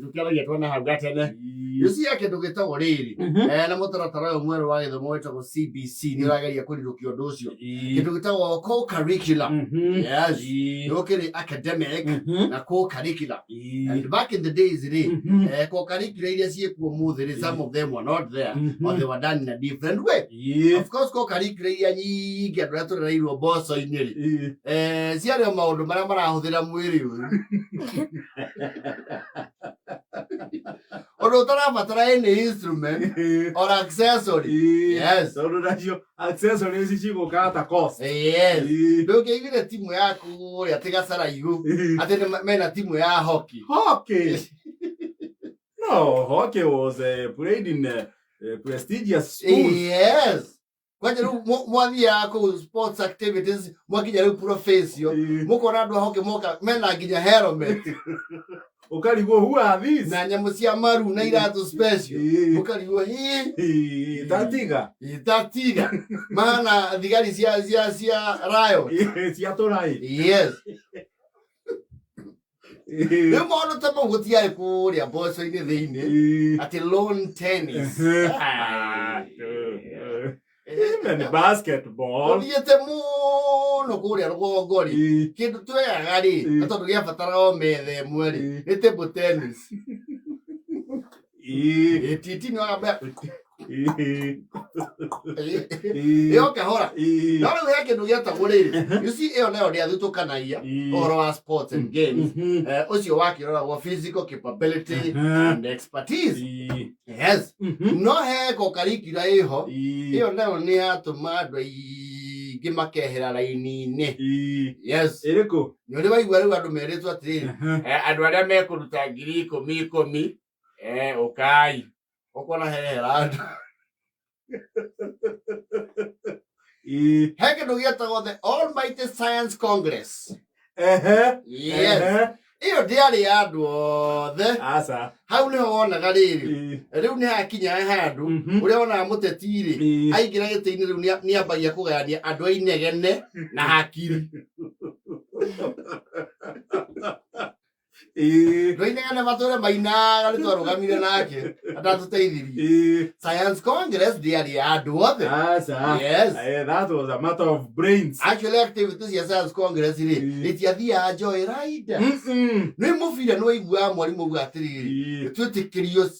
Tũkĩaragia tuona hau gatene. You see kĩndũ gĩtagwo rĩrĩ na mũtaratara ũyũ mwerũ wa gĩthomo wĩtagwo CBC nĩ ũrageria kũrirũkia ũndũ ũcio. Kĩndũ gĩtagwo co-curricular. Yes. Nĩ gũkĩrĩ academic na co-curricular. And back in the days rĩ, co-curricular iria ciĩkuo mũthĩ rĩ, some of them were not there or they were done in a different way. Of course co-curricular iria nyingĩ andũ arĩa tũrereirwo mboco-inĩ rĩ, ciarĩ o maũndũ marĩa marahũthĩra mwĩrĩ ũyũ. Ũndũ ũtarabatara any instrument or accessory. Yes. Tondũ nacio accessories cigũkaga ta cost. Yes. Ndũngĩaiguire timu yaku ũrĩa atĩ Gacaraigũ atĩ mena timu ya hockey. Hockey. No, hockey was played in prestigious schools. Yes. Kwanja rĩu mwathiaga kũu sports activities mwakinya rĩu profesio mũkona andũ a hockey moka mena nginya helmet. Ũkarigwo who are these? Na nyamũ cia maru na iratũ special. Mũkarigwo hĩ. Tatiga. Tatiga. Mahana thigari cia riot. Cia tũrai. Yes. Rĩu maũndũ ta mau gũtiarĩ kũrĩa mboco-inĩ thĩinĩ atĩ lawn tennis. Even basketball. Tũthiĩte mũno kũrĩa rũgongo rĩ, kĩndũ tweyaga rĩ, na tondũ gĩabataraga o metha ĩmwe rĩ, nĩ table tennis. Titi nĩ wambia ĩyo kahora. No rĩu he kĩndũ gĩetagwo rĩrĩ, you see ĩyo nayo ndĩathutũkanagia ũhoro wa sports and games. Ũcio wakĩroragwo physical capability and expertise. Yes. No he co-curricular ĩho, ĩyo nayo nĩ yatũma andũ aingĩ makehera raini-inĩ. Yes. Ĩrĩkũ? Nĩ ũrĩ waigua rĩu andũ merĩtwo atĩrĩrĩ, andũ arĩa mekũruta 10,000 10,000, ũkai. Ũkona hehera andũ. He kĩndũ gĩetagwo the Almighty Science Congress. Yes. Ĩyo ndĩarĩ ya andũ othe. Aca. Hau nĩho wonaga rĩrĩ. Rĩu nĩ hakinya handũ ũrĩa wonaga mũteti rĩ, aingĩra gĩtĩ-inĩ rĩu nĩambagia kũgayania andũ a inegene na hakiri. Ndũinegene matũre mainaga nĩ twarũgamire nake atatũteithirie. Science Congress ndĩarĩ ya andũ othe. Aca. Yes. That was a matter of brains. Actually activities cia Science Congress rĩ, itiathiaga joy ride. Nĩ mũbira nĩ waiguaga mwarimũ auga atĩrĩrĩ, twĩtĩkĩrio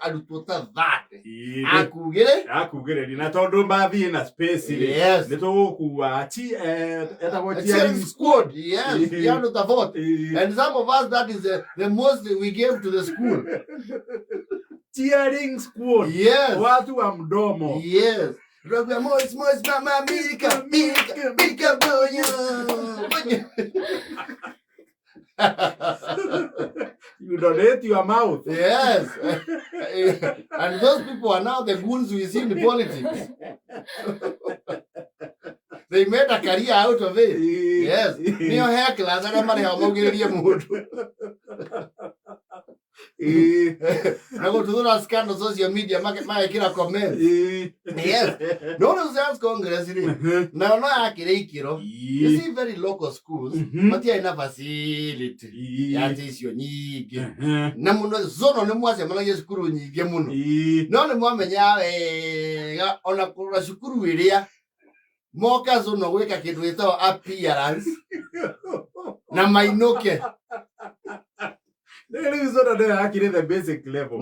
arutwo ta 30 akugĩrĩ Akugĩrĩria na tondũ mbathiĩ na space rĩ, nĩ tũgũkua etagwo cheering cheering squad. Yes, ya andũ ta 40. And some of us, that is the most we gave to the school. Cheering squad. Yes. Watu wa mdomo. Yes. Rugby moist moist mama mika mika mika boyo. You donate your mouth. Yes. And those people are now the goons we see in politics. They made a career out of it. Yes. Nĩo hecklers arĩa marĩhao maugĩrĩrie mũndũ. Na gũtuthũra scandal social media magekĩra comments. Yes. No rĩu Science Congress rĩ, nayo no yakĩrĩ ikĩro. You see very local schools matiarĩ na facility ya atĩ icio nyingĩ. Na mũno zono nĩ mwacemanagia cukuru nyingĩ mũno. No nĩ mwamenyaga wega ona kũrora cukuru ĩrĩa moka zono gwĩka kĩndũ gĩtagwo appearance na mainũke. Rĩu zona nĩyo yakire the basic level.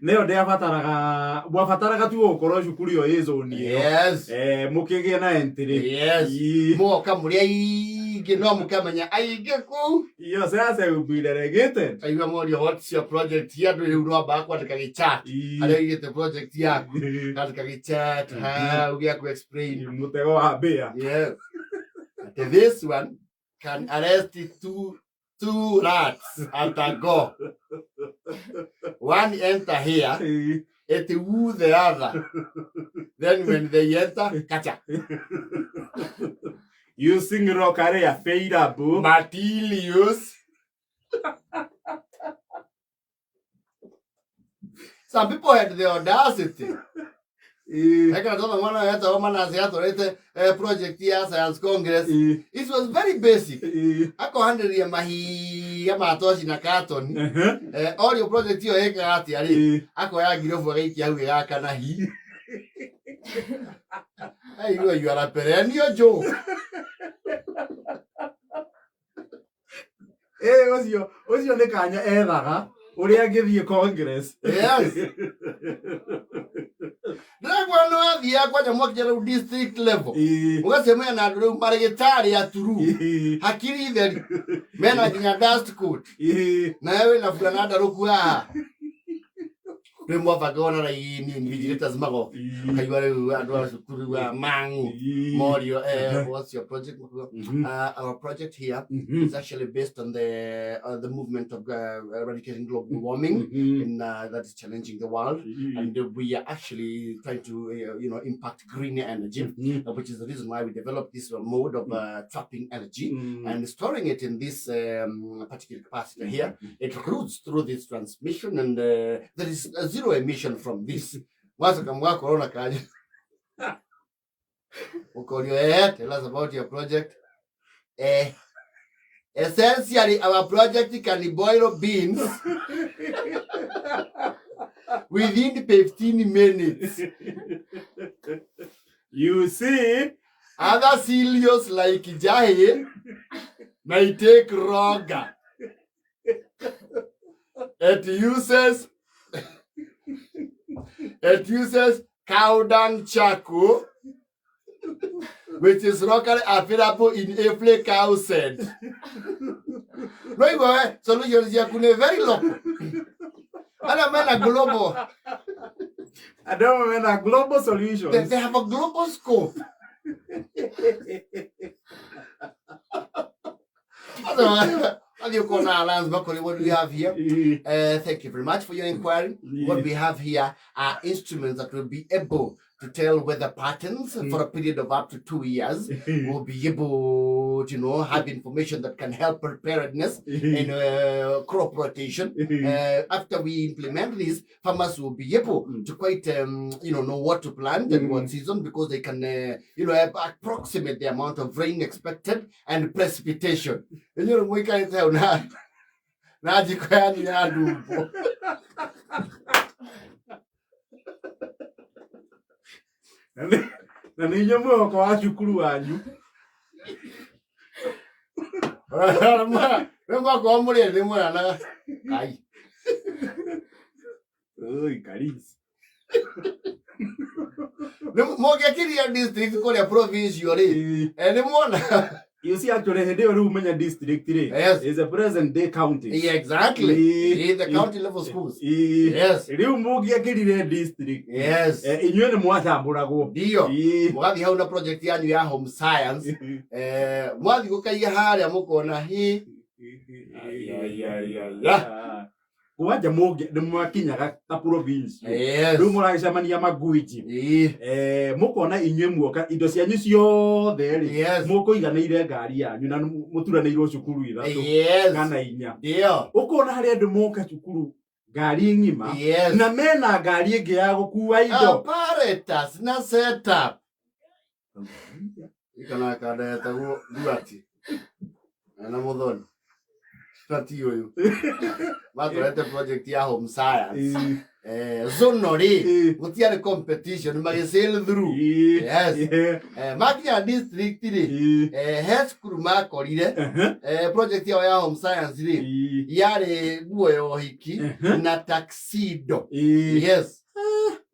Nĩyo ndĩabataraga mwabataraga tu gũkorwo cukuru ĩyo ĩ zone ĩyo. Yes. Mũkĩgĩe na entry. Yes. Moka mũrĩ aingĩ no mũkamenya aingĩ kũu. Iyo sasa will be relegated. Aigua morio what's your project here andũ rĩu nwambaga kwandĩka gĩchat harĩa ũigĩte project yaku kandĩka gĩchat hau gĩa ku explain. Mũtego wa mbĩa. Yes. Atĩ this one can arrest two rats at a go. One enter here, it woo the other. Then when they enter, kacha. Using rock area available. Materials. Some people had the audacity. Ekana totho mwana wetagwo Manase atwarĩte project ya Science Congress. It was very basic. Akohanĩrĩria mahiga ma toci na katoni. Orio project ĩyo ĩkaga atĩa rĩ, akoya ngirobu agaikia hau ĩgakana hi. Aigua you are a perennial joke. Ũcio nĩ kanya ethaga ũrĩa angĩthiĩ congress. Yes. Ndĩraigua nĩ wathiaga kwanja mwakinya rĩu district level. Ũgacemania na andũ rĩu marĩ gĩtarĩ aturu. Hakiri theri. Mena nginya dust coat. Nawe wĩna burana ndarũku haha. Rĩu mwabanga ona raini invigilators magoka. Ũkaigua rĩu andũ a cukuru wa mang'u. Morio, what's your project? Our project here is actually based on the movement of eradicating global warming in, that is challenging the world, and we are actually trying to impact green energy, which is the reason why we developed this mode of trapping energy and storing it in this particular capacitor here. It routes through this transmission, and there is a zero emission from this. Mwacoka mwakorwo na kanya ukorio, tell us about your project. Essentially, our project can boil beans within 15 minutes. You see. Other cereals like jahe may take longer. It uses cow dung charcoal, which is locally available in every cow shed. No igwe solution ciaku nĩ very local. Arĩa mena global. Andũ amwe mena global solutions. They have a global scope. Athiĩ ũkona Alliance Bakori, what do we have here? Thank you very much for your inquiry. What we have here are instruments that will be able to tell weather patterns for a period of up to 2 years. We'll be able to have information that can help preparedness in crop rotation. After we implement this, farmers will be able to quite know what to plant and what season, because they can approximate the amount of rain expected and precipitation. Inyuĩ mũikarĩte hau na njiko yanyu ya ndumbo. Na nĩ inyuĩ mwĩhoko wa cukuru wanyu. Rĩu mwakorwo mũrĩ erĩ nĩ mwonanaga. Ai. Oi, Karisi. Mũngĩkiria district kũrĩa provincial rĩ, nĩ mwona. You see, actually, hĩndĩ ĩyo rĩu menya district rĩ is a present day county. Yeah, exactly. In the county level schools. Yes. Rĩu mũngĩakĩrire district, inyuĩ nĩ mwacambũragwo. Ndio. Mũgathiĩ hau na project yanyu ya home science. Mwathiĩ gũkaiya harĩa mũkona hi. Kwanja mũngĩ nĩ mwakinyaga ta province. Rĩu mũragĩcemania magwiji. Mũkona inyuĩ muoka indo cianyu ciothe rĩ, mũkũiganĩire ngari yanyu na mũturanĩirwo cukuru ithatũ kana inya. Ndio. Ũkona harĩa andũ moka cukuru ngari ng'ima na mena ngari ĩngĩ ya gũkua indo. Apparatus na setup. Ikana kanda yetagwo Duati. Na Muthoni. Na ti ũyũ. Matwarĩte project ya home science. Zono rĩ, gũtiarĩ competition, magĩ sail through. Yes. Makinya district rĩ, he cukuru makorire project yao ya home science rĩ, yarĩ nguo ya ũhiki na tuxedo. Yes.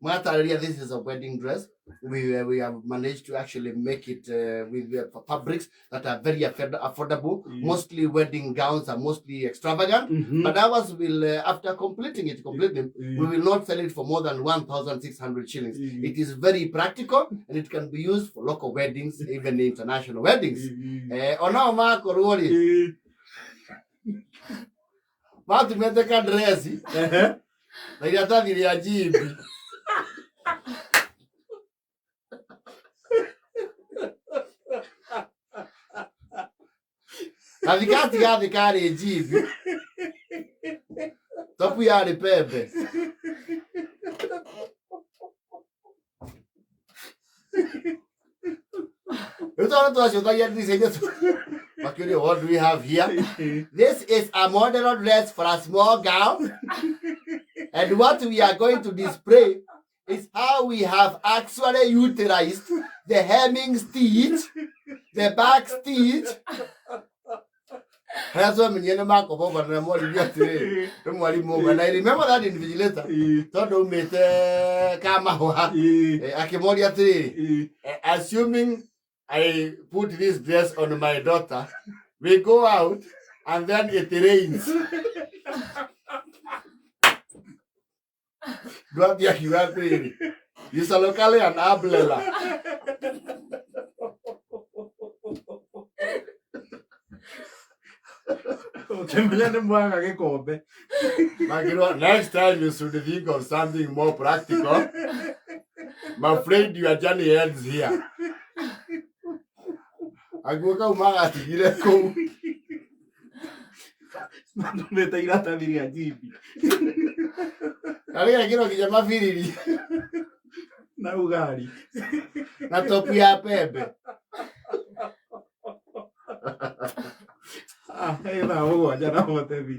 Mwatarĩria, this is a wedding dress. We have managed to actually make it with the fabrics that are very affordable. Mostly wedding gowns are mostly extravagant. But ours will, after completing it completely, we will not sell it for more than 1,600 shillings. It is very practical and it can be used for local weddings, even international weddings. Onao makorwo rĩ, matumĩte ka dress na iratathi rĩa jimbi. Gathikati gathĩ karĩ jimbi, topu yarĩ pembe. Tondũ twacũthagia ndirica-inĩ makĩũria, "What do we have here?" "This is a model dress for a small girl, and what we are going to display is how we have actually utilized the hemming stitch, the back stitch." Harĩa twamenyire nĩ makoboba na mwaririe atĩrĩrĩ, nĩ mwarimũ ũmwe, and I remember that invigilator, tondũ aumĩte Kamahũa, akĩmoria atĩrĩrĩ, "Assuming I put this dress on my daughter, we go out and then it rains." Ndwathiĩ akiuga atĩrĩrĩ, "You shall carry an umbrella." Ũkĩmenya nĩ mwaga gĩkombe. Makĩrwo, "Next time you should think of something more practical. I'm afraid your journey ends here." Aguo kau magatigire kũu. Matũmĩte iratathi rĩa njibi. Na rĩgekĩrwo nginya mabiriri. Na ugari. Na topu ya pembe. Ah, thaa 7:43.